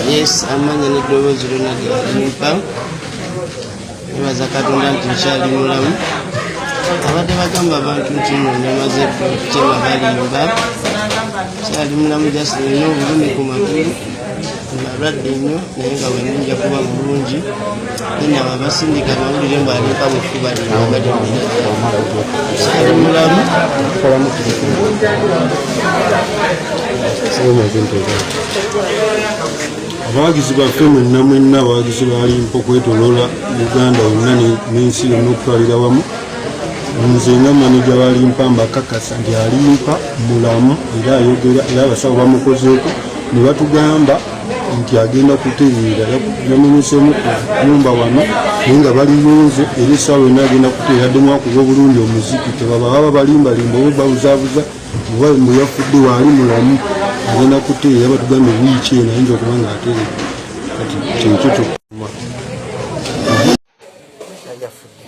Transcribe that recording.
Yes, amanya n'eddoboozi lyonna lyalimpa. Nebaza Katonda nti nkyali mulamu. Abadde bagamba abantu nti nno namaze kutema balimba. Nkyali mulamu, just nina obulumi ku magulu, malwadde nnyo, naye nga bwe nja kuba bulungi. Nabo abasindika amawulire mbu alimpa mufu balimba, balimba. Nkyali mulamu. Abawagizi baffe mwenna mwenna, abawagizi balimpa okwetoloola Uganda yonna n'ensi yonna okutwalira wamu, nze nga maneja walimpa mbakakasa nti alimpa mulamu era ayogera, era abasawo bamukozeeko ne batugamba nti agenda kutereera. Yamenyesemu ku nyumba wano naye nga baliyunze, era essaawa yonna agenda kutereera, addemu akuba obulungi omuziki. Tebaba baba balimbalimba oba babuzabuza oba mbu yafudde, waali mulamu, agenda kutereera. Batugambye wiiki eno ayinza okuba nga atereera. Kati kyekyo kyokka. Yafudde.